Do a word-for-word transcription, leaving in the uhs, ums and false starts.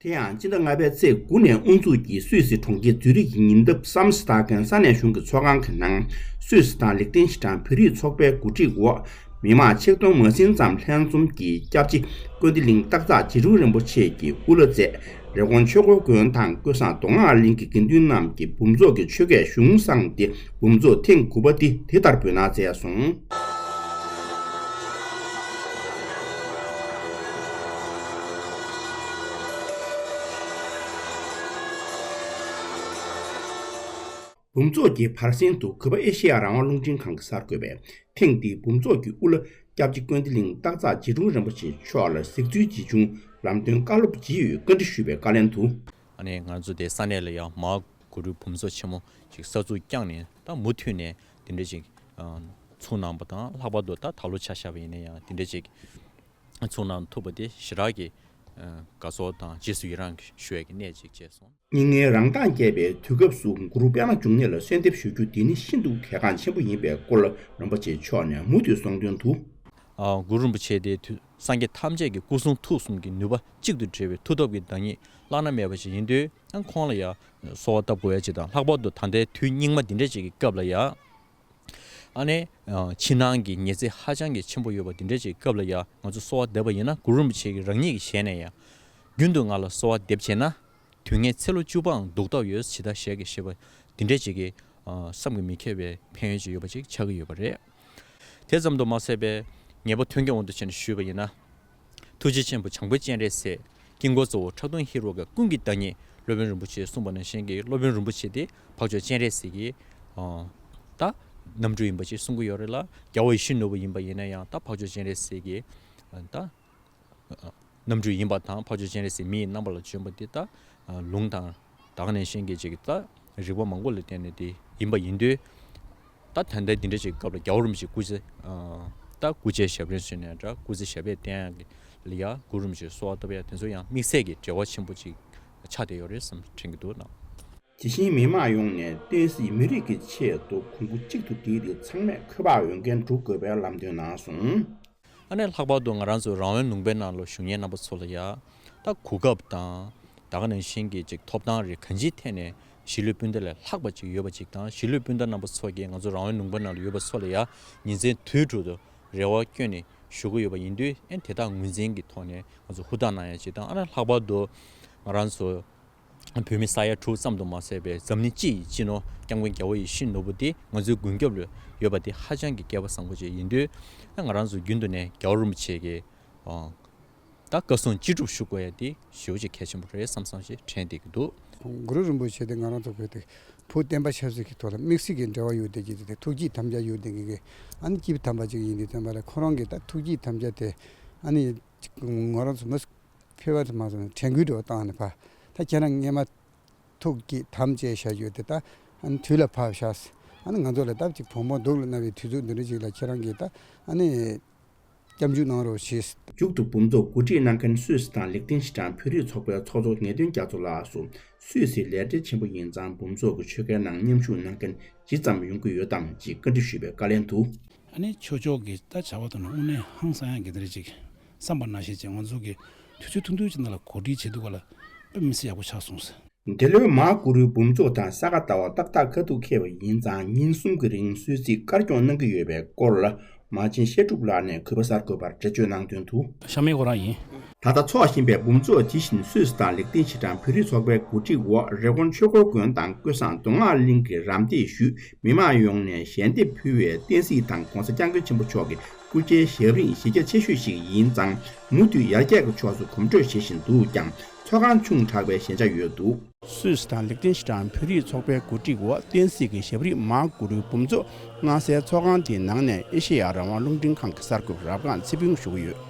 དེ་ཡང་སྤྱི་ཟླ་ལྔ་པའི་ཚེས་དགུ་ནས་དབུ་འཛུགས་ཀྱིས་སུད་སི་གྲོང་ཁྱེར་ཛུ་རིག་གི་ཉེ་འདབས་སམ་སི་ཐ་མཁན་ས་གནས་གཞུང་གི་ཚོགས་ཁང་གི་ནང་། སུད་སི་དང་ལིག་ཏེན་ཤི་ཊན་བོད་རིགས་ཚོགས་པའི་གོ་སྒྲིག་འོག་མི་མང་ཆིག་སྟོང་མ་ཟིན་ཙམ་ལྷན་འཛོམས་ཀྱིས་སྐྱབས་རྗེ་ཀུན་བདེ་གླིང་སྟག་འཚག་རྗེ་དྲུང་རིན་པོ་ཆེ་གི་དབུ་བླ་མཛད། རི་ཀོན་ཆོས་འཁོར་དགོན་དང་ཀུན་བཟང་མདོ་སྔགས་གླིང་གི་དགེ་འདུན་རྣམས་ཀྱིས་འབུམ་ཚོགས་ཀྱི་ཆོས་སྐད་གཞུང་བསྲངས་ཏེ། འབུམ་ཚོགས་ཐེངས་དགུ་པ་འདི་དེ་ལྟར་འབོད་གནང་མཛད་སོང་། འབུམ་ཚོགས་ཀྱི་བར་གསེང་དུ་གུས་པ་ཨེ་ཤེ་ཡ་རང་དབང་རླུང་འཕྲིན་ཁང་གི་གསར་འགོད་པས་ཐེངས་འདིའི་འབུམ་ཚོགས་ཀྱི་དབུ་བླ་སྐྱབས་རྗེ་ཀུན་བདེ་གླིང་སྟག་འཚག་རྗེ་དྲུང་རིན་པོ་ཆེ་མཆོག་ལ་གཟིགས་ཚུལ་ཇི་བྱུང་ལམ་སྟོན་བཀའ་སློབ་ཇི་ཡོད་བཀའ་འདྲི་ཞུས་པའི་བཀའ་ལན་དུ། ཨ་ནི་ང་ཚོ་དེ་ས་གནས་ལ་ཡང་མ་གུ་རུའི་འབུམ་ཚོགས་ཆེན་མོ་ཅིག་གསར་འཛུགས་བསྐྱངས་ནས་ད་མུ་མཐུད་ནས་དེ་འདྲ་ཅིག་ཚུགས་གནང་པ་དང་། ལྷག་པར་དུ་ད་ད་ལོ་ཆ་བཞག་པ་ཡིན་ན་ཡང་དེ་འདྲ་ཅིག་ཚུགས་གནང་ཐུབ་པ་དེ་ཞེ་དྲག་གི་དགའ་ཚོར་དང་རྗེས་སུ་ཡི་རང་ཞུ་ཡས་ཀྱི་གནས་ཅིག་བྱས་སོང་། སྙིགས་ལྔའི་རང་མདངས་རྒྱས་པའི་དུས་སྐབས་སུ་གུ་རུ་པདྨ་འབྱུང་གནས་ལ་གསོལ་འདེབས་ཞུ་རྒྱུ་འདི་ནི་ཤིན་ཏུ་གལ་འགངས་ཆེན་པོ་ཡིན་པའི་སྐོར་རིན་པོ་ཆེ་མཆོག་ནས་མུ་མཐུད་གསུང་དོན་དུ། ཨ། གུ་རུ་རིན་པོ་ཆེ་དེ་དུས་སངས་རྒྱས་ཐམས་ཅད་ཀྱི་སྐུ་གསུང་ཐུགས་གསུམ་གྱི་ནུས་པ་གཅིག་ཏུ་འདྲེས་པའི་མཐུ་སྟོབས་ཀྱི་བདག་ཉིད་བླ་ན་མེད་པ་ཞིག་ཡིན་དུས། ཨ། ཁོང་ལ་ཡང་གསོལ་བ་བཏབ་དགོས་ཡ་ཅིག་དང་། ལྷག་པར་དུ་ད་ལྟའི་དུས་སྙིགས་མ་འདི་འདྲ་ཅིག་གི་སྐབས་ལ་ཡང་། ཨ་ནི་ཕྱི་ནང་གི་ཉི་ཚེ་ཧ་ཅང་གི་ཆེན་པོ་ཡོད་པ་འདི་འདྲ་ཅིག་གི་སྐབས་ལ་ཡང་ང་ཚོ་གསོལ་བ་འདེབས་པ་ཡིན་ན། གུ་རུ་རིན་པོ་ཆེ་གིས་རང་ཉིད་ཀྱི་ཞལ་ནས་ཡང་རྒྱུན་དུ་ང་ལ་གསོལ་བ་འདེབས་བྱས་ན། དུས་ངན་ཚེ་ལོ་བཅུ་པའང་ལྡོག་ཐབས་ཡོད། ཇི་ལྟར་ཞལ་གྱིས་བཞེས་པ་འདི་འདྲ་ཅིག་གི་བསམ་གྱིས་མི་ཁྱབ་པའི་ཕན་ཡོན་ཅིག་ཡོད་པ་ཅིག་ཆགས་ཀྱི་ཡོད་པ་རེད། དེ་ཙམ་དུ་མ་ཟད་པའི་ངེས་པ་ཐོན་སྐྱེད་དབང་དུ་བྱས་ནས་ཞུས་པ་ཡིན་ན། ཐུགས་རྗེ་ཆེན་པོ་བྱང་བུ་སྤྱན་རས་གཟིགས། དཀྱིལ་འཁོར་གཙོ་བོ་ཁྲག་འཐུང་ཧེ་རུ་ཀ། ཀུན་གྱི་བདག་ཉིད་སློབ་དཔོན་རིན་པོ་ཆེས་གསུངས་པ་ནང་བཞིན་གྱི། སློབ་དཔོན་རིན་པོ་ཆེ་དེ་འཕགས་མཆོག་སྤྱན་རས་གཟིགས་ཀྱི་ད་རྣམ་སྤྲུལ་ཡིན་པ་ཅིག་གསུང་གི་ཡོད་རེད་ལ། རྒྱལ་བ་ཡིད་བཞིན་ནོར་བུ་ཡིན་པ་ཡིན་ན་ཡང་ད་འཕགས་མཆོག་སྤྱན་རས་གཟིགས་ཀྱི་ད་རྣམ་སྤྲུལ་ཡིན་པ་དང་། འཕགས་མཆོག་སྤྱན་རས་གཟིགས་མི་ཡི་རྣམ་པ་ལ་བྱོན་པ་འདི་ད་ལུང་དང་། ད་ག་ནང་བཞིན་གྱི་ཅིག་ད་རིགས་པ་མང་པོ་ལ་བརྟེན་ནས་དེ་ཡིན་པ་ཡིན་དུས། ད་ད་ལྟ་འདི་འདྲ་ཅིག་སྐབས་ལ་རྒྱལ་བ་རིན་པོ་ཆེ་སྐུ་ཚེ་ད་སྐུ་ཚེ་ཞབས་རིམ་བྱས་ནས་འདྲ། སྐུ་ཚེ་ཞབས་པད་བརྟན་ཡག་གི་ལ་ཡ་གུ་རུ་རིན་པོ་ཆེ་གསོལ་བ་བཏབ་ཡ་དེ་ཚོ་ཡང་དམིགས་བསལ་གྱི་འབྲེལ་བ་ཆེན་པོ་ཅིག་ཆགས་བསྡད་ཡོད་རེད་བསམ་དྲན་གྱི་འདུག་ན། དེ་བཞིན་མི་མང་ཡོངས་ནས་བསྟན་སྲིད་མི་རིགས་ཀྱི་ཆེད་དུ་གོང་བུ་གཅིག་ཏུ་བསྒྲིལ་ཏེ་ཚང་མས་འཁོས་དཔག་འོས་འགན་སྒྲུབ་དགོས་པའི་ལམ་སྟོན་གནང་སོང་། ཨ་ནེ་ལྷག་པར་དུ་ང་རང་ཚོ་རང་དབང་ལུང་པའི་ནང་ལ་བཞུགས་མཁན་རྣམ་པ་ཚོ་ལ་ཡ། ད་གོ་སྐབས་དང་། ད་ག་ནང་བཞིན་གྱི་ཅིག་ཐོབ་ཐང་རེད། གང་ཅིའི་ཐད་ནས་གཞིས་ལུས་སྤུན་ཟླ་ལས་ལྷག་པ་ཅིག་ཡོད་པ་ཅིག་དང་། གཞིས་ལུས་སྤུན་ཟླ་རྣམ་པ་ཚོ་གིས་ང་ཚོ་རང་དབང་ལུང་པ་ནང་ལ་ཡོད་པ་ཚོ་ལ་ཡ་ཉིན་མཚན་དུས་དྲུག་ཏུ་རེ་བ་བསྐྱོན་ནས་བཞུགས་ཀྱི་ཡོད་པ་ཡིན་དུས། ཨེ་དེ་དག་ངོས་འཛིན་གྱི་ཐོག་ནས་ང་ཚོ་ཧུར་ཐག་གནང་ཡ་ཅིག་དང་། ཨ་ནེ་ལྷག་པར་དུ་ང་རང་ཚོ་བོད་མི་ས་ཡ་དྲུག་ཙམ་དུ་མ་ཟད་པའི་འཛམ་གླིང་སྤྱི་ཡི་སྤྱི་ནོར་སྐྱབས་མགོན་རྒྱལ་བ་ཡིད་བཞིན་ནོར་བུ་འདི་ང་ཚོའི་མགོན་སྐྱབས་ལ་ཡོད་པ་འདི་ཧ་ཅང་གི་སྐལ་པ་བཟང་པོ་ཅིག་ཡིན་དུས། ཨ་ང་རང་ཚོ་རྒྱུན་དུ་ནས་རྒྱལ་བ་རིན་པོ་ཆེ་གི་ཨ་ད་བཀའ་གསུང་ཅི་སྒྲུབ་ཞུ་དགོས་ཡ་དེ་ཞེ་པོ་ཅིག་གལ་ཆེན་པོ་རེད་བསམ་བསམ་ཞིག་དྲན་བསྡད་ཀྱི་འདུག། གུ་རུ་རིན་པོ་ཆེ་དེ་ང་རང་ཚོ་བོད་དེ་བོད་བསྟན་པ་ཆབ་སྲིད་ཀྱི་ཐོག་ལ་དམིགས་བསལ་གྱི་འབྲེལ་བ་ཡོད་བསྡད་ཀྱི་རེད་དེ། ཐུགས་བསྐྱེད་དམ་བཅའ་ཡོད་བསྡད་ཀྱི་གི། ཨ་ནི་སྐྱེས་བུ་དམ་པ་ཅིག་ཡིན་དུས་ཙམ་པ་ལ་ཁོ་རང་གི་ད་ཐུགས་བསྐྱེད་དམ་བཅའ་དེ་ཨ་ནི་ང་རང་ཚོ་མི་ཕལ་བ་དུ་མ་སོང་དྲན་སྐུལ་འདྲ་བོ་བཏང་ནས་ཕ་ད་ཁྱེད་རང་སྔས་མ་ཐུགས་བསྐྱེད་དམ་བཅས་བཞག་ཡོད་དེ། ད་ཨ་ནི་དུས་ལ་བབ་ཤག། ཨ་ནི་ང་ཚོ་ལ་སྟབས་ཅིག་བོང་བུ་སྡུག་ལ་གནང་བའི་དུས་ཚོད་འདི་འདྲ་ཅིག་ལ་ཁྱེད་རང་གིས་ད་ཨ་ནི་སྐྱབས་འཇུག་གནང་རོགས་ཞེས། མཇུག་ཏུ་འབུམ་ཚོགས་གོ་སྒྲིག་གནང་མཁན་སུད་སི་དང་ལིག་ཏེན་ཤི་ཊན་བོད་རིགས་ཚོགས་པའི་ཚོགས་གཙོ་ངེས་དོན་རྒྱ་མཚོ་ལགས་སུ། སུད་སི་ལས་བྲེལ་ཆེན་པོ་ཡིན་ཙང་འབུམ་ཚོགས་ཀྱི་ཆོས་སྐལ་ནང་མཉམ་ཞུགས་གནང་མཁན་ཇི་ཙམ་ཡོང་གི་ཡོད་དམ་ཅེས་བཀའ་འདྲི་ཞུས་པའི་བཀའ་ལན་དུ། ཨ་ནི་ཆོས་ཕྱོགས་ཀྱི་ད་བྱ་བ་དང་དངོས་གནས་ཧང་སང་ཡག་གི་དེ་རེད་ཅིག་བསམ་པ་ནང་བཞིན་ཅིག་ང་ཚོ་གི་དུས་ཚོད་ཐུང་ཐུང་ཅིག་ནང་ལ་གོ་སྒྲིག་བྱེད་ཐུབ་པ་ལ་དཔེ་མི་སྲིད་ཡག་པོ་ཆགས་སོང་ཟེར། འདི་ལོའི་མ་གུ་རུའི་འབུམ་ཚོགས་དང་ས་ག་ཟླ་བ་ཏག་ཏག་ཁ་ཐུག་འཁེལ་བ་ཡིན་ཙང་ཉིན་གསུམ་གྱི་རིང་གསོལ་ཚིགས་དཀར་སྐྱོང་གནང་གི་ཡོད་པའི་སྐོར་ལ། མ་བྱན་བཤད་སྒྲུབ་ལགས་ནས་གུས་པ་གསར་འགོད་པར་འགྲེལ་བརྗོད་གནང་དོན་དུ། ཤ་མེད་ཁོ་རང་ཡིན། ད་ལྟ་འཚོགས་བཞིན་པའི་འབུམ་ཚོགས་དེ་བཞིན་སུད་སི་དང་ལིག་ཏེན་ཤི་ཊན་བོད་རིགས་ཚོགས་པའི་གོ་སྒྲིག་འོག་རི་ཀོན་ཆོས་འཁོར་དགོན་དང་ཀུན་བཟང་མདོ་སྔགས་གླིང་གི་རམ་འདེགས་ཞུས། མི་མང་ཡོངས་ནས་ཞལ་འདེབས་ཕུལ་བའི་བསྟན་སྲིད་དང་༸གོང་ས་༸སྐྱབས་མགོན་ཆེན་པོ་མཆོག་གི་སྐུ་ཕྱྭའི་ཞབས་རིམ་གཞི་རྒྱ་ཆེ་ཤོས་ཤིག་ཡིན་ཙང་། མུ་མཐུད་ཡར་རྒྱས་ཀྱི་ཕྱོགས་སུ་གོམ་བགྲོད་བྱེད་བཞིན་འདུག་ཀྱང་། ཚོགས་ཁང་ཆུང་དྲགས་པའི་ཞན་ཆ་ཡོད་འདུག། སུད་སི་དང་ལིག་ཏེན་ཤི་ཊན་བོད་རིགས་ཚོགས་པའི་གོ་སྒྲིག་འོག་བསྟན་སྲིད་ཀྱི་ཞབས་རིམ་མ་གུ་རུའི་འབུམ་ཚོགས་སྔ་སའི་ཚོགས་ཁང་དེའི་ནང་ནས་ཨེ་ཤེ་ཡ་རང་དབང་རླུང་འཕྲིན་ཁང་གི་གསར་འགོད་པ་རབ་སྒང་ཚེ་ཕུན་ཞུ་གི་ཡོད།